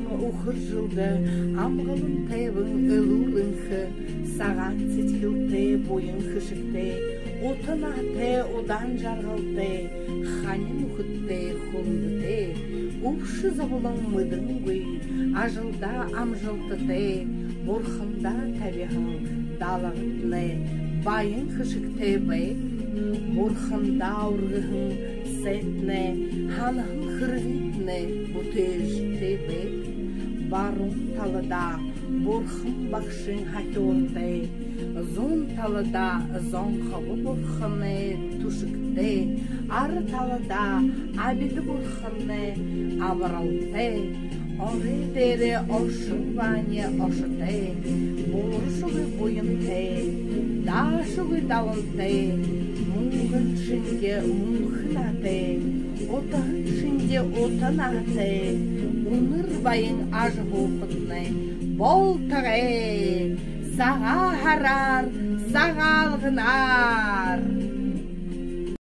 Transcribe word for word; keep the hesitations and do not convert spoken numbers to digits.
Үхэр жэлдэ амгалан тайбан элүүр энхэ, сагаан сэдьхэлтэй, буян хэшэгтэй, ута наһатай, удаан жаргалтай, хани нүхэдтэй, хүндэтэй, үбшэ зоболон мэдэнгүй, ажалдаа амжалтатай, бурхандаа табиһан далагатнай баян хэшэгтэй байг. Бурхандаа үргэһэн сайтнай, һанаһан хэрэгтнай бүтээжэтэй байг. Баруун таладаа бурхан багшын һахюуртай, зүүн таладаа зонхобо бурханай түшэгтэй, ара таладаа абида бурханай абаралтай, орой дээрээ оршон баани ошотой, буурашагүй буянтай, даашагүй далантай, мүнгэн шэнги мүнхэ наһатай, утаһан шэнги ута наһатай, үнэр баян ажаһуухатнай болтогой Сагаан һараар, Сагаалганаар!